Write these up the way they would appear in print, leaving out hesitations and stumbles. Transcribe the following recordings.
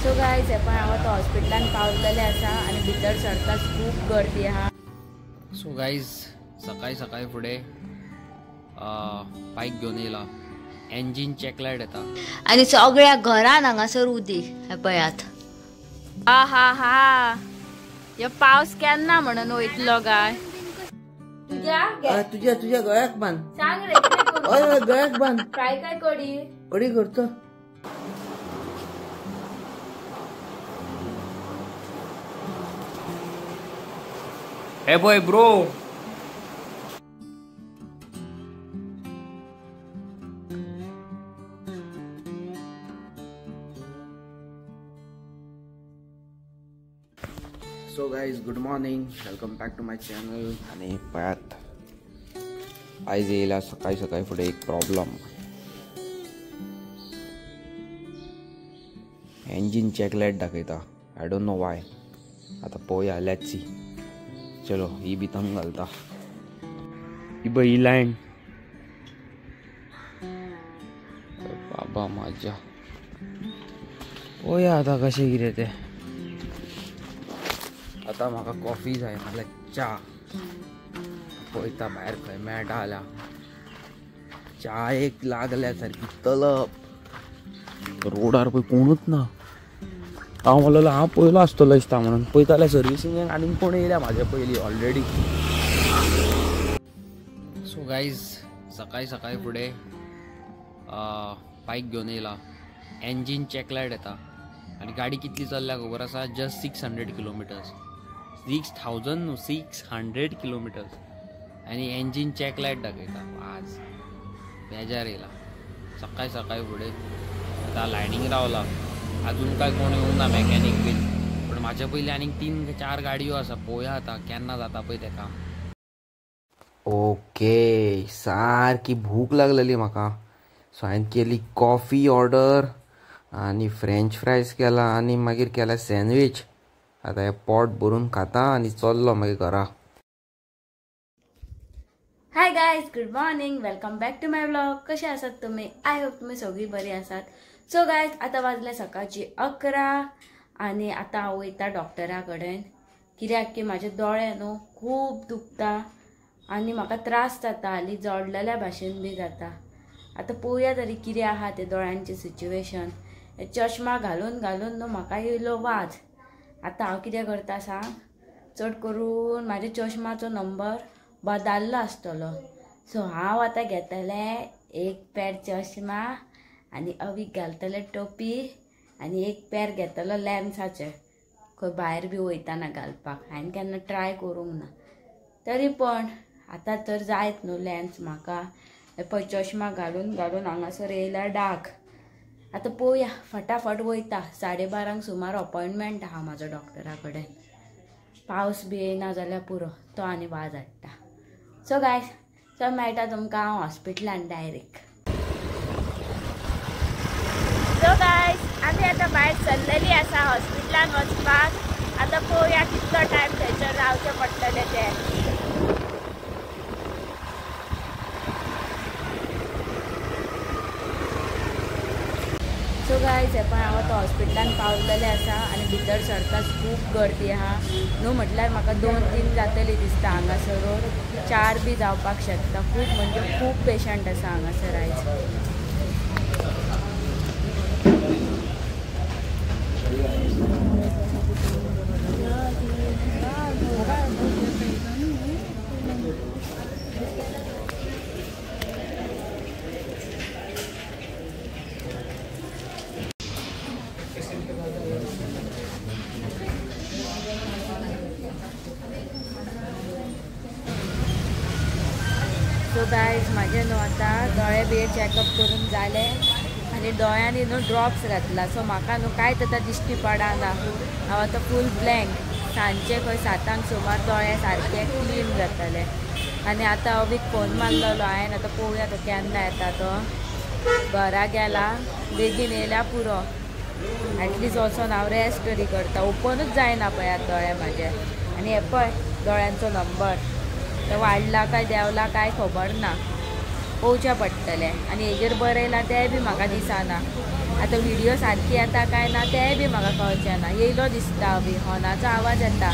So guys हे पळय हांव आतां हॉस्पिटलान पावलेलें आसा आनी भितर सरताच खूब गर्दी आहा. सो गायज सकाळी सकाळी फुडें बायक घेवन येयला, एंजीन चॅक लायट येता आनी सगळ्या घरान हांगासर उदीक. हे पळयात, हा हा हा, ह्यो पावस केन्ना म्हणून वयतलो काय? तुझ्या तुझ्या तुझ्या गळ्याक बांध, सांग रे. हय हय गळ्याक बांध. काय काय कडी कडी करतो. हे boy bro, so guys good morning, welcome back to my channel. आणि पळयात आयज येयला सकाळी सकाळी फुडें एक प्रॉब्लम, एंजीन चॅक लायट दाखयता. I don't know Y. आतां पळोवया, let's see. चलो ही बी थंग घालता. ही पळय ही लायन, बाबा माझ्या. पळोवया आतां कशें कितें तें. आतां म्हाका कॉफी जाय नाल्यार च्या. पळयता भायर खंय मेळटा जाल्यार. च्या एक लागल्या सारकी तलप. रोडार पळय कोणूच ना. हांव म्हणलेलो हांव पयलो आसतलो दिसता म्हणून, पळयता जाल्यार सर्विसींगेक आनीक कोण येयल्या म्हाजे पयलीं ऑलरेडी. सो गायज सकाळी सकाळी फुडें बायक घेवन येयला, एंजीन चॅक लायट येता आनी गाडी कितली चल्ल्या खबर आसा? Just 600 kilometres. 6000 न्हू, 600 किलोमिटर्स. आनी एंजीन चॅक लायट दाखयता. आज बेजार येयला सकाळी सकाळी फुडें. आतां लायनींग रावला, अजून काय कोण येवंक ना मॅकॅनीक बीन, पूण म्हाज्या पयलीं आनीक 3-4 गाडयो आसा. पळोवया आतां केन्ना जाता पळय तें काम. ओके, सारकी भूक लागलेली म्हाका. सो हांवें केली कॉफी ऑर्डर आनी फ्रेंच फ्रायज केला आनी मागीर केला सँडवीच. आतां हें पोट भरून खाता आनी चल्लो मागीर घरा. Hi guys, good morning, welcome back to my vlog. कशे आसात तुमी? I hope तुमी सगळीं बरी आसात. सो गायज आतां वाजले सकाळची 11 आनी आतां हांव वयता डॉक्टरा कडेन, कित्याक की म्हाजे दोळे न्हू खूब दुखता आनी म्हाका त्रास जाता, हालीं जडलेल्या भाशेन बी जाता. आतां पळोवया तरी कितें आहा तें दोळ्यांचें सिच्युएशन. चश्मा घालून घालून न्हू म्हाका येयलो वाज. आतां हांव कितें करता सांग, चड करून म्हाज्या चश्माचो नंबर बदल्लो आसतलो. सो हांव आतां घेतलें एक पेर चश्मा आनी अवीक घालतलें टोपी आनी एक पेर घेतलो लेन्साचे, खंय भायर बी वयताना घालपाक. हांवें केन्ना ट्राय करूंक ना, तरी पण आतां तर जायत न्हू लेन्स म्हाका. पळय चश्मा घालून घालून हांगासर येयला डाक. आतां पळोवया, फटाफट वयता. 12:30 सुमार अपॉयंटमेंट आहा म्हाजो डॉक्टरा कडेन. पावस बी येयना जाल्यार पुरो, तो आनी वाज हाडटा. सो गायज चल मेळटा तुमकां हांव हॉस्पिटलान डायरेक्ट. सो गायज आमी आतां भायर सरलेली आसा हॉस्पिटलान वचपाक. आतां पळोवया कितलो टायम थंयसर रावचें पडटलें तें. सो गायज हे पळय हांव आतां हॉस्पिटलान पावलेलें आसा आनी भितर सरताच खूब गर्दी आहा न्हू. म्हटल्यार म्हाका 2-3 जातली दिसता हांगासर, 4 बी जावपाक शकता. खूब म्हणजे खूब पेशंट आसा हांगासर आयज. सो गायज म्हाजे न्हू आतां दोळे बी चॅकअप करून जाले आनी दोळ्यांनी न्हू ड्रॉप्स घातला. सो म्हाका न्हू कांयच आतां दिश्टी पडना. हांव आतां फूल ब्लँक. सांजचे खंय 7 सुमार दोळे सारके क्लीन जातले. आनी आतां अवीक फोन मारलेलो हांवें, आतां पळोवया तो केन्ना येता. तो घरा गेला, बेगीन येयल्या पुरो. एटलिस्ट वचोन हांव रेस्ट तरी करता. ओपनूच जायना पळयात दोळे म्हाजे. आनी हे पळय दोळ्यांचो नंबर, तो वाडला काय देंवला काय खबर ना. पळोवचें पडटलें. आनी हेजेर बरयलां तें बी म्हाका दिसना. आतां व्हिडिओ सारकी येता काय ना तेंय बी म्हाका कळचें ना. येयलो दिसता बी हॉर्नाचो आवाज येता.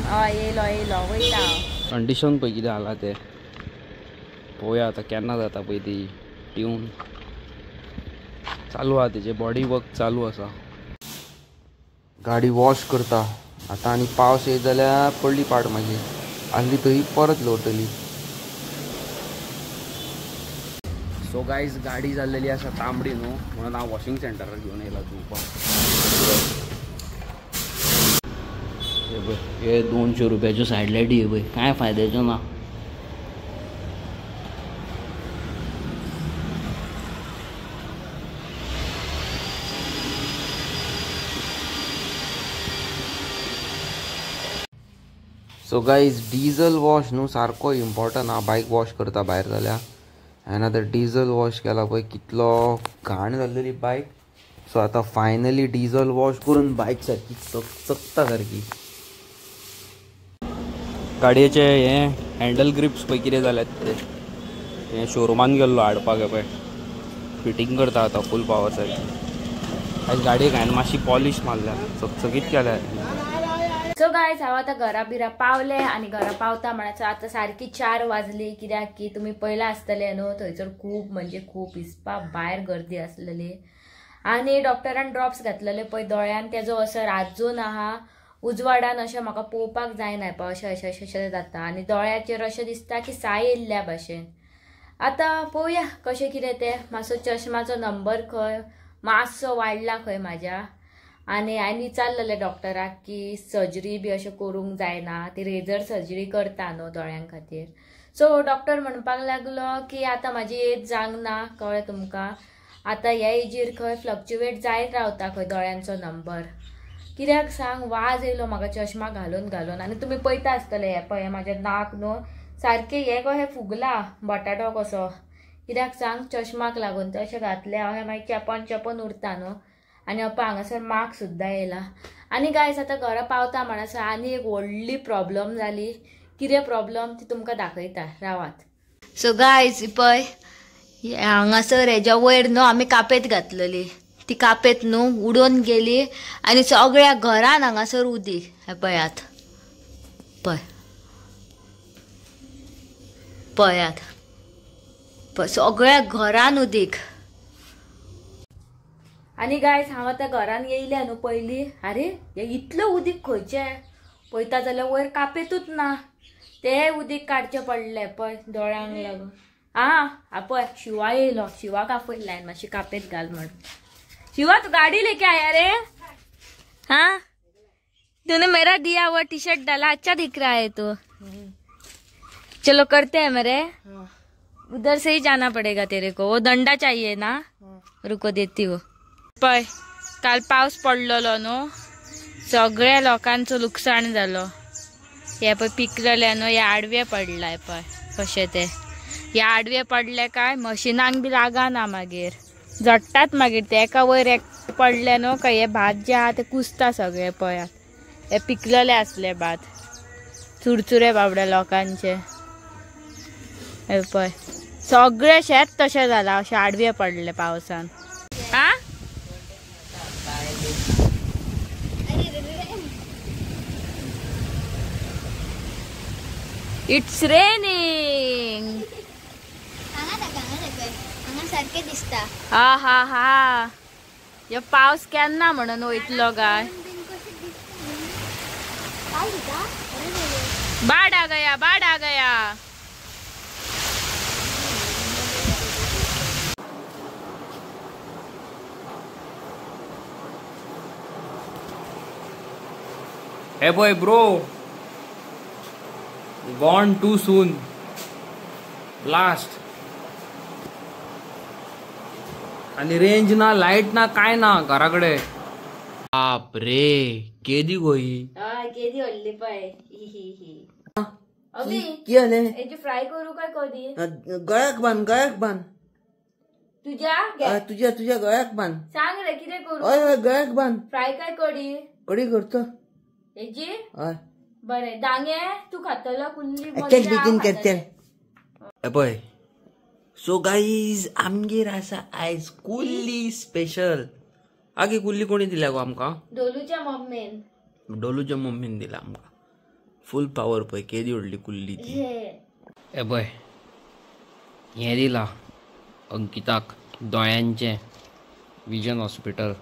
हय येयलो येयलो वयता हांव. कंडिशन पळय कितें जाला तें पळोवया आतां केन्ना जाता पळय ती ट्यून चालू आहा तेजे बॉडी वर्क चालू आसा. गाडी वॉश करता आतां आनी पावस येत जाल्यार पडली पाड मागीर आसली थंय परत लोटली. सो गायज गाडी जाल्लेली आसा तांबडी न्हू म्हणून हांव वॉशिंग सेंटरार घेवन येयला धुवपाक. हे पळय हे 200 रुपयाच्यो सायड लायटी हे पळय कांय फायद्याच्यो ना. सो गायज डिझल वॉश न्हू सारको इम्पॉर्टंट आहा. बायक वॉश करता भायर जाल्यार हांवें आतां डिझल वॉश केला पळय कितलो घाण जाल्लेली बायक. सो आतां फायनली डिझल वॉश करून बायक सारकी चकचकता सारकी. गाडयेचे हे हँडल ग्रिप्स पळय कितें जाल्यात ते हे शोरुमान गेल्लो हाडपाक. हे पळय फिटींग करता आतां फूल पावर सारकी. आयज गाडयेक हांवें मातशी पॉलिश मारल्या चकचकीत केल्या. सो गायज हांव आतां घरा बिरा पावलें आनी घरा पावता म्हळ्यार आतां सारकी 4 वाजली. कित्याक की तुमी पयलां आसतलें न्हू थंयसर खूब म्हणजे खूब हिसपा भायर गर्दी आसलेली आनी डॉक्टरान ड्रॉप्स घातलेले पळय दोळ्यान तेजो असर आजून आहा. उजवाडान अशें म्हाका पळोवपाक जायना पळय अशें अशें अशें अशें जाता आनी दोळ्याचेर अशें दिसता की साय येयल्ल्या भाशेन. आतां पळोवया कशें कितें तें. मातसो चश्माचो नंबर खंय मातसो वाडला खंय म्हाज्या. आनी हांवें विचारलेलें डॉक्टराक की सर्जरी बी अशें करूंक जायना ती रेजर सर्जरी करता न्हू दोळ्यां खातीर. सो डॉक्टर म्हणपाक लागलो की आतां म्हाजी एज जावंक ना कळ्ळें तुमकां आतां ह्या एजीर खंय फ्लक्च्युएट जायत रावता खंय दोळ्यांचो नंबर. कित्याक सांग वाज येयलो म्हाका चश्मा घालून घालून. आनी तुमी पळयता आसतले हें पळय म्हाजें नाक न्हू सारकें हें कशें फुगलां बटाटो कसो. कित्याक सांग चश्माक लागून ते अशें घातलें हांव हें मागीर चेपोन चेपोन उरता न्हू. आनी पळय हांगासर मार्क सुद्दां येयला. आनी गायज आतां घरा पावता म्हणसर आनी एक व्हडली प्रॉब्लम जाली. कितें प्रॉब्लम ती तुमकां दाखयता रावात. सो गायज पळय हांगासर हेज्या वयर न्हू आमी कापेत घातलेली ती कापेत न्हू उडोवन गेली आनी सगळ्या घरान हांगासर उदीक. हें पळयात पळय पळयात पळय सगळ्या घरान उदीक. आनी गायज हांव आतां घरान येयलें न्हू पयलीं आरे हें इतलें उदीक खंयचें पळयता जाल्यार वयर कापेतूच ना तें उदीक काडचें पडलें पळय दोळ्यांक लागून. आं पळय शिवा येयलो शिवाक आपयलें हांवें मातशी कापेत घाल म्हण. शिवा तू गाडी लेके आया रे? हाँ तूने मेरा दिया हुआ टी शर्ट डाला अच्छा दिख रहा है तू. चलो करते हैं मेरे उधर से ही जाना पड़ेगा तेरे को वो दंडा चाहिए ना. रुको देती हो. पळय काल पावस पडलेलो न्हू सगळ्या लोकांचो लुकसाण जालो. हे पळय पिकलेले न्हू हे आडवे पडलाय पळय कशें ते हे आडवे पडले काय मशिनांक बी लागना मागीर जडटात मागीर ते एका वयर एक पडले न्हू काय हे भात जे आहा ते कुसता सगळे. पळयात हे पिकलेले आसले भात चुरचुरे बाबड्या लोकांचे. हे पळय सगळे शेत तशें जालां अशें आडवे पडले पावसान. आ it's raining. सारखे दिसता. हा हा हा हे पावस केन्ना म्हणून वयतलो काय. बाड आ गया बाड आ गया. हे boy bro gone too soon blast. आणि रेंज ना लाईट ना काय ना घराकडे. बाप रे केदी गोई केदी व्हडली पळय. अभी हेची फ्राय करू काय कधी? गळ्याक बांद गळ्याक बांद तुझ्या तुझ्या तुझ्या गळ्याक बांद. सांग रे कितें करू? हय हय गळ्याक बांद. फ्राय काय कडी? कडी करतो हेजी. हय बरें दांगे तू खातलो कुल्ली बेगीन करते. पळय सो गाईज आमगेर आसा आयज कुल्ली स्पेशल. आगे कुल्ली कोणी दिल्या गो आमकां? डोलूच्या मम्मीन. डोलूच्या मम्मीन दिला आमकां. फुल पावर पळय केदी व्हडली कुल्ली ती. ए पळय हें दिला अंकिताक दोळ्यांचें विजन हॉस्पिटल.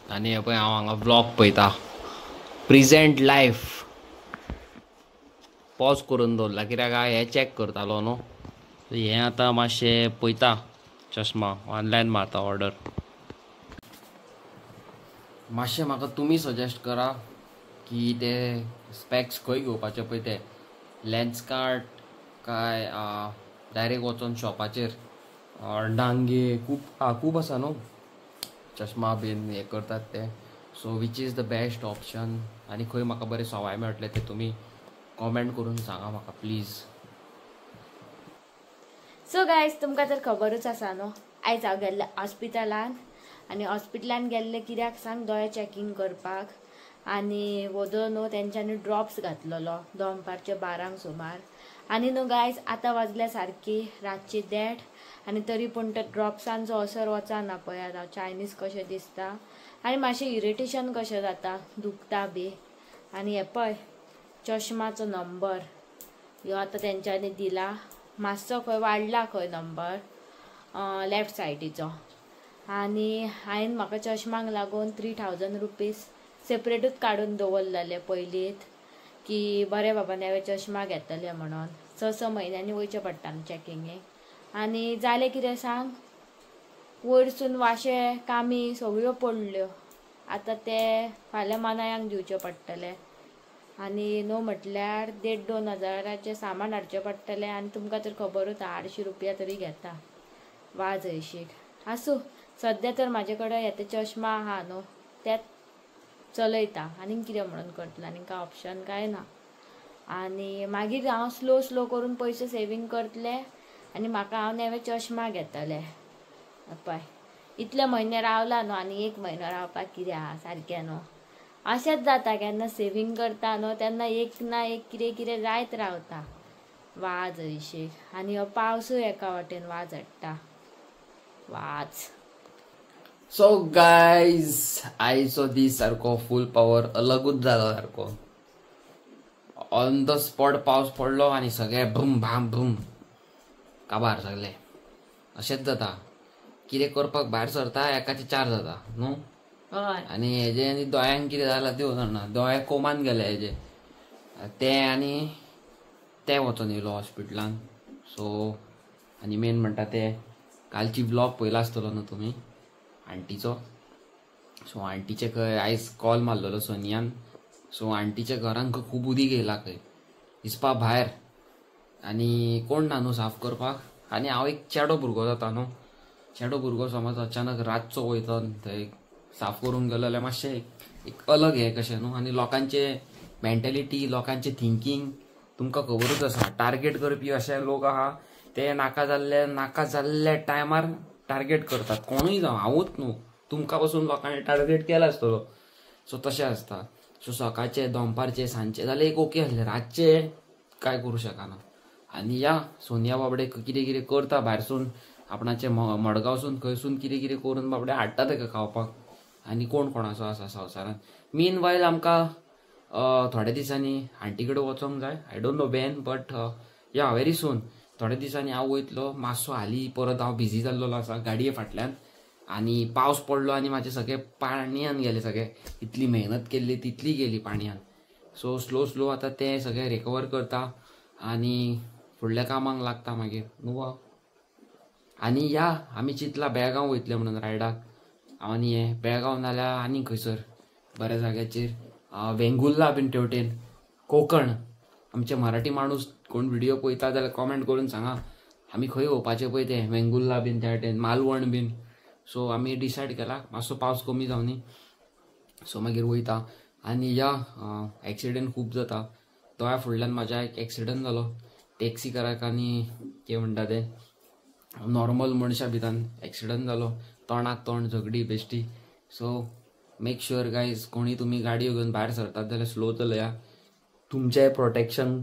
आनी हे पळय हांव हांगा व्लॉग पळयता प्रेजेंट लायफ. पॉज करून दवरला कित्याक हांव हें चॅक करतालो न्हू. हें आतां मातशें पळयता चश्मा ऑनलायन मारता ऑर्डर. मातशें म्हाका तुमी सजेस्ट करा की ते स्पॅक्स खंय घेवपाचे पळय ते लेन्सकार्ट काय डायरेक्ट वचोन शॉपाचेर. डांगे खूब खूब आसा न्हू चश्मा बीन हें करतात ते. So which is the best option आनी खंय म्हाका बरें सवाय मेळटलें तें तुमी कॉमेंट करून सांगा म्हाका प्लीज. सो गायज तुमकां तर खबरूच आसा न्हू आयज हांव गेल्लें हॉस्पिटलान. आनी हॉस्पिटलान गेल्लें कित्याक सांग? दोळे चॅकींग करपाक. आनी वोदोळ न्हू तेंच्यांनी ड्रॉप्स घातलेलो दनपारचे 12 सुमार. आनी न्हू गायज आतां वाजल्या सारकी रातची 1:30 आनी तरी पूण त्या ड्रॉप्सांचो असर वचना. पळयात हांव चायनीज कशें दिसता आनी मातशें इरिटेशन कशें जाता, दुखता बी. आनी हें पळय चश्माचो नंबर ह्यो आतां तेंच्यांनी दिला. मातसो खंय वाडला खंय नंबर लेफ्ट सायडीचो. आनी हांवें म्हाका चश्माक लागून 3000 रुपीज सेपरेटूच काडून दवरलेले पयलींत की बरें बाबा नवे चश्मा घेतले म्हणून. 6-6 म्हयन्यांनी वयचें पडटा न्हू चॅकिंगेक. आनी जालें कितें सांग, वयरसून वाशे कामी सगळ्यो पडल्यो. आतां ते फाल्यां मानायांक दिवचे पडटले. आनी न्हू म्हटल्यार 1,500-2 हजाराचें सामान हाडचें पडटलें. आनी तुमकां तर खबरूच 800 रुपया तरी घेता वाज हयशीक. आसूं सद्या तर म्हाजे कडेन हे चश्मा आहा न्हू तेच चलयता आनीक कितें म्हणून करतलें, आनीक काय ऑप्शन काय ना. आनी मागीर हांव स्लो स्लो करून पयशे सेवींग करतलें आनी म्हाका हांव नवे चश्मा घेतलें. पळय इतले म्हयने रावला न्हू आनी 1 म्हयनो रावपाक कितें आहा सारकें न्हू. अशेंच जाता केन्ना सेवींग करता न्हू तेन्ना एक ना एक कितें कितें जायत रावता. वाज हयशीक. आनी हो पावसूय एका वाटेन वाज हाडटा वाज. सो गायज आयचो दीस सारको फूल पावर अलगूच जालो सारको. ऑन the spot पावस पडलो आनी सगळे भूम भाम भूम काबार सगळे. अशेंच जाता कितें करपाक भायर सरता एकाचे 4 जाता न्हू. आनी हेजे आनी दोळ्यांक कितें जालां तें जाणा, दोळे कोमान गेले हेजे ते. आनी ते वचोन येयलो हॉस्पिटलान. सो आनी मेन म्हणटा ते कालची व्लॉग पळयला आसतलो न्हू तुमी आंटीचो. सो आंटीचे खंय आयज कॉल मारलेलो सोनियान. सो आंटीच्या घरान खंय खूब उदीक येयला खंय दिसपा भायर. आनी कोण ना न्हू साफ करपाक. आनी हांव एक चेडो भुरगो जाता न्हू, चेडो भुरगो समज अचानक रातचो वयता थंय साफ करूंक गेलो जाल्यार मातशें एक अलग हें कशें न्हू. आनी लोकांचे मेंटेलिटी लोकांचे थिंकींग तुमकां खबरूच आसा. टार्गेट करपी अशे लोक आहा ते नाका जाल्ले नाका जाल्ल्या टायमार टार्गेट करतात. कोणूय जावं हांवूच न्हू, तुमकां पसून लोकांनी टार्गेट केला आसतलो. सो तशें आसता. सो सकाळचे दनपारचे सांजचे जाल्यार एक ओके आसलें, रातचे काय करूं शकना. आनी या सोनिया बाबडे कितें कितें करता भायरसून आपणाचे मडगांवसून खंयसून कितें कितें करून बाबडे हाडटा ताका खावपाक. आनी कोण कोणाचो आसा संवसारान. मीन वायल आमकां थोड्या दिसांनी आंटी कडेन वचोंक जाय. I don't know when but yeah very soon. थोड्या दिसांनी हांव वयतलो. मातसो हालीं परत हांव बिजी जाल्लो आसा गाडये फाटल्यान. आनी पावस पडलो आनी म्हाजे सगळे पाणयान गेले सगळे, इतली मेहनत केल्ली तितली गेली पाणयान. सो स्लो स्लो आतां तें सगळें रिकवर करता आनी फुडल्या कामाक लागता मागीर न्हू. आनी या आमी चिंतला बेळगांव वयतले म्हणून रायडाक. आनी हें बेळगांव नाल्यार आनी खंयसर बऱ्या जाग्याचेर वेंगुर्ला बीन तेवटेन कोंकण. आमचे मराठी माणूस कोण व्हिडिओ पळयता जाल्यार कॉमेंट करून सांगा आमी खंय वोवपाचें पळय तें वेंगुर्ला बीन त्या वटेन मालवण बीन. सो आमी डिसायड केला मातसो पावस कमी जावनी सो मागीर वयता. आनी या एक्सिडंट खूब जाता. दोळ्या फुडल्यान म्हाज्या एक एक्सिडंट जालो टॅक्सीकाराक आनी कितें म्हणटा तें नॉर्मल मनशा भितर एक्सिडंट जालो, तोंडाक तोंड झगडी बेश्टी. सो मेक शुअर गायज कोणी तुमी गाडयो घेवन भायर सरतात जाल्यार स्लो चलया, तुमचें प्रोटेक्शन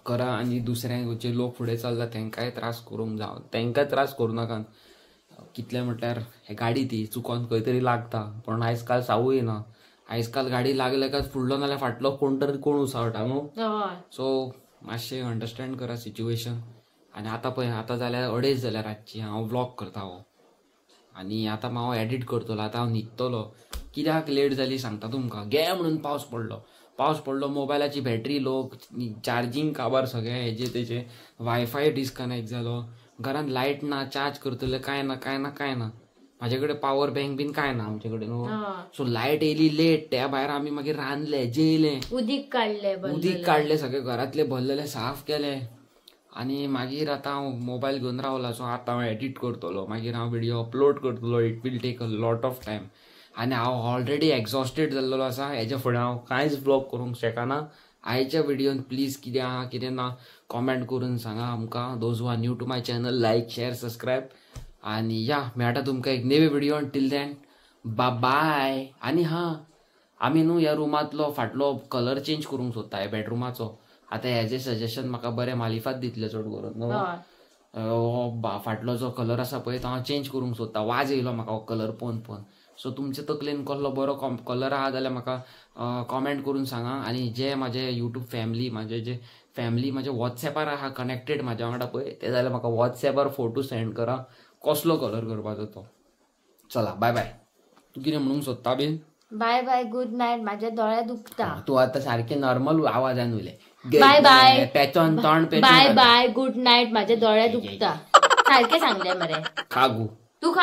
करा आनी दुसऱ्यांक जे लोक फुडें चल्ला तेंकांय त्रास करूंक जाव, तेंकां त्रास करूं नाका. कितलें म्हटल्यार हे गाडी ती चुकोन खंय तरी लागता, पण आयज काल सावूय ना. आयज काल गाडी लागले काय फुडलो नाल्यार फाटलो कोण तरी कोण उसळटा न्हू. सो मातशें अंडरस्टँड करा सिच्युएशन. आनी आतां पळय आतां जाल्यार 2:30 जाल्यार रातची, हांव व्लॉग करता हो आनी आतां हांव एडिट करतलो. आतां हांव न्हिदतलो. कित्याक लेट जाली सांगता तुमकां. गे म्हणून पावस पडलो, पावस पडलो, मोबायलाची बॅटरी लो, चार्जींग काबार सगळें हेजे तेजे, वायफाय डिस्कनेक्ट जालो, घरान लायट ना, चार्ज करतले कांय ना कांय ना कांय ना. म्हाजे कडेन पावर बँक बीन कांय ना आमचे कडेन न्हू. सो लायट येयली लेट, त्या भायर आमी मागीर रांदले, जेयले, उदीक काडले, उदीक काडले, सगळे घरांतले भरलेले साफ केले. आनी मागीर आतां हांव मोबायल घेवन रावला. सो आतां हांव एडिट करतलो, मागीर हांव व्हिडियो अपलोड करतलो. It will take a lot of time. आनी हांव ऑलरेडी एक्झॉस्टेड जाल्लो आसा. हेज्या फुडें हांव कांयच ब्लॉग करूंक शकना. आयच्या व्हिडियोन प्लीज कितें आहा कितें ना कॉमेंट करून सांगा आमकां. Those who are new to my channel, like, share, subscribe. आनी या मेळटा तुमकां एक नवे व्हिडियोन. टील then बाय. आनी हां, आमी न्हू ह्या रुमांतलो फाटलो कलर चेंज करूंक सोदता ह्या बेडरुमाचो. आतां हेजें सजेशन म्हाका बरें मालिफात दितलें चड करून न्हू. हो फाटलो जो कलर आसा पळय तो हांव चेंज करूंक सोदता. वाज येयलो म्हाका हो कलर पळोवन पळोवन. सो तुमचे तकलेन कसलो बरो कलर आहा जाल्यार म्हाका कॉमेंट करून सांगा. आनी जे म्हाजे यूट्यूब फॅमिली, म्हाजे जे फॅमिली म्हाजे वॉट्सॅपार आहा कनेक्टेड म्हाज्या वांगडा पळय, ते जाल्यार म्हाका वॉट्सॅपार फोटो सेंड करा कसलो कलर करपाचो तो. चला बाय बाय. तूं कितें म्हणूंक सोदता बीन? बाय बाय, गुड नायट. माझ्या दोळ्या दुखता. तूं आतां सारकें नॉर्मल आवाजान उलय. बाय बाय, पेचोन तोंड पेचोन. बाय बाय, गुड नायट. माझ्या दोळ्या दुखता सारकें सांगलें मरे. खागू तूं खा.